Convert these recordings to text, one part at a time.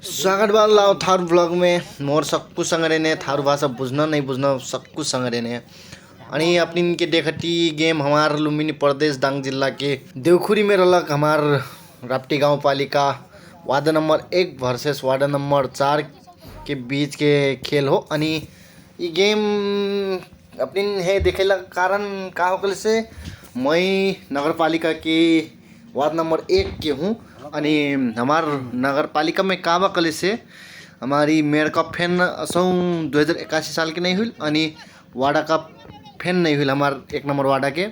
स्वागत बा लाओ थारू ब्लॉग में मोर सक्कू संगरे ने थारू भाषा बुझना नहीं बुझना सक्कू संगरे ने अनि अपनी इनके देखती गेम हमार लुम्बिनी प्रदेश दांग जिला के देवखुरी में रलक हमार राप्ती गांव पालिका ward number 1 versus ward number 4 के बीच के खेल हो। अनि ये गेम अपनी है देखेला कारण का होकल से मैं नगर पालिका के वार्ड नंबर 1 के हूँ। अनि हमार नगर पालिका में काबा कले से हमारी मेयर कप फैन असौ 2081 साल के नहीं हुई। अनि वार्डा कप फैन नहीं हुई हमार 1 नंबर वार्डा के।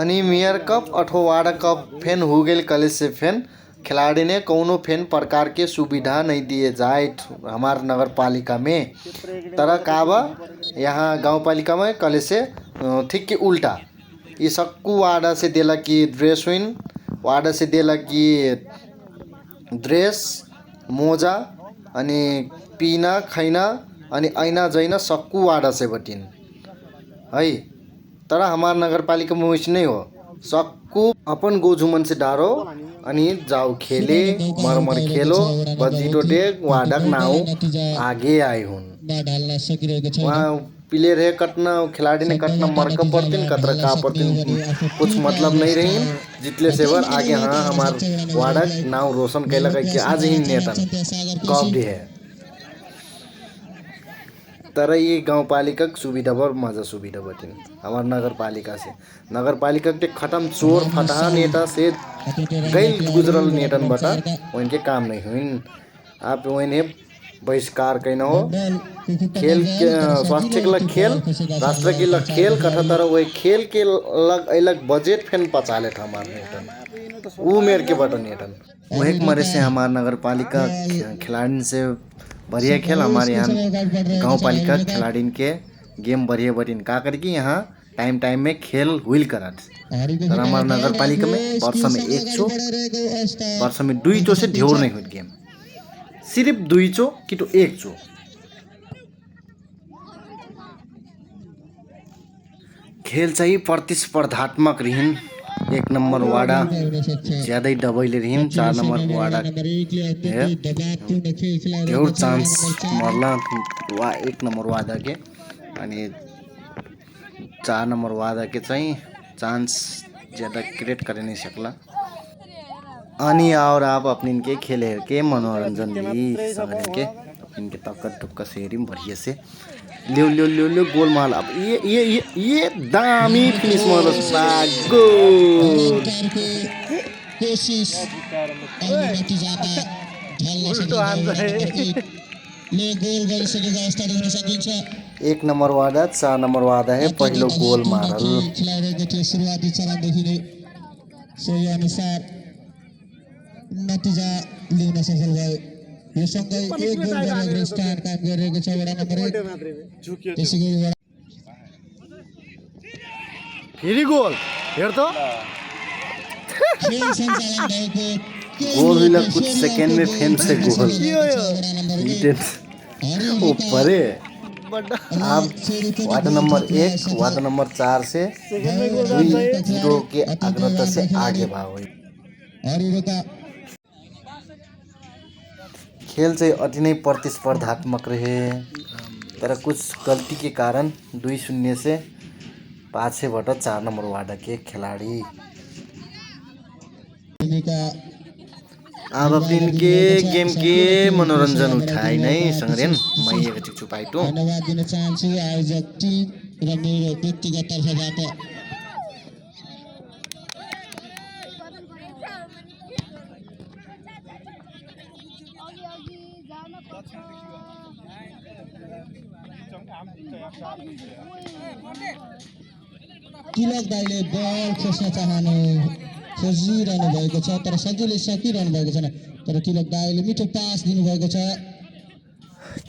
अनि मेयर कप अठो वार्डा कप फैन हो गए कले से फैन खिलाड़ी ने कौनो फैन प्रकार के सुविधा नहीं दिए जाए हमार नगर पालिका में। तरह काबा यहाँ गांव पालिका में कले से ठीक के उल्टा ये सक्कू वार्डा से देला कि ड्रेस विन वार्डा से देला कि ड्रेस मोजा अनि पीना खैना अनि ऐना जैना सक्कू वार्डा से बटिन है। तर हमार नगर पालिका में वैसे नहीं हो सक्कू अपन गोझुमन से डारो अनि जाओ खेले मरमर खेलो बजीटो डेग वार्डक नाउ आगे आए हुन वहाँ प्लेयर है कटना खिलाड़ी ने कटना मरका पड़तीन कतरा का पड़तीन कुछ मतलब नहीं रही जितले सेवर आगे। हाँ हमार वार्डक नाव रोशन कैला कि आज ही नेतन कप भी है। तर ये गांव पालिका सुविधा बर मजा सुविधा बटिन हमार नगर पालिका से नगर पालिका के खत्म चोर फटाहा नेता से गैल गुजरल नेतन बता उनके काम नहीं हुई। आप उन्हें बहिष्कार कैना हो खेल के स्वास्थ्य के लग खेल राष्ट्र के लग खेल कथा तरह वही खेल के लग अलग बजट फैन पचाले था हमारे नेटन वो मेर के बटन नेटन वही मरे से हमार नगर पालिका खिलाड़ी से बढ़िया खेल हमारे यहाँ गांव पालिका खिलाड़ी के गेम बढ़िया बढ़िया का करके यहाँ टाइम टाइम में खेल हुई करत। तर हमार नगर पालिका में वर्ष में 1 चो वर्ष में 2 चो से ढेर नहीं हुई गेम सिर्फ 2 चो कि तो 1 चो। खेल चाहिए प्रतिस्पर्धात्मक रहीन 1 नंबर वार्डा ज्यादा ही डबैले रहीन 4 नंबर वार्डा ढेर चांस मरला 1 नंबर वार्डा के अनि 4 नंबर वार्डा के चाहिए चांस ज्यादा क्रिएट कर नहीं सकला। अनि और आप अपने इनके खेले के मनोरंजन भी समझ के इनके तक्कर टुक्का सेरी बढ़िया से लियो लियो लियो लियो गोल माल अब ये दामी फिनिश मार गोल कोशिश उल्टो आन्छ ले गोल गरिसकेको अवस्था देख्न सकिन्छ। 1 नंबर वार्डा 4 नंबर वार्डा है पहिलो गोल मारल खिलाडीको थियो सुरुवाती चरणदेखि नै सोही अनुसार नतिजा लिन सफल भयो। यो सँगै 1 गोल गरेर स्टार काम गरिरहेको छ वडा नम्बर 1 त्यसैगरी फेरि गोल हेर त खेल सञ्चालन भएको गोल हुइला कुछ सेकेन्ड में फेम से गोल ऊपर आप वार्ड नंबर 1 वार्ड नंबर 4 से 2-0 के अग्रता से आगे भागो। खेल चाहिँ अति नै प्रतिस्पर्धात्मक रहे तर कुछ गलती के कारण 2-0 से पाछेबाट 4 नंबर वार्ड के खिलाड़ी अब अपने इनके गेम के मनोरंजन उठाए नहीं संग्रेन मैं एक चिक छुपाई तो धन्यवाद दिन चाहन्छु आयोजक टिम र मेरो व्यक्तिगत तर्फबाट। तिलक दाइले बल खोज्न चाहनु खोजिरहनु भएको छ तर सजिलै सकिरहनु भएको छैन तर तिलक दाइले मिठो पास दिनुभएको छ।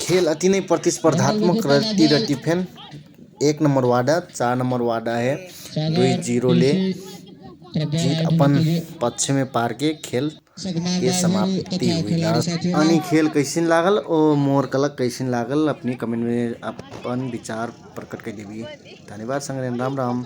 खेल अति नै प्रतिस्पर्धात्मक रहती रहती fan 1 number Wardha 4 number Wardha है 2-0 ले जीत अपन पक्ष में पार के खेल के समाप्ति हुई। अनि खेल कैसिन लागल और मोर कलक कैसिन लागल अपनी कमेंट में अपन विचार प्रकट कर देवी। धन्यवाद संग्राम राम राम।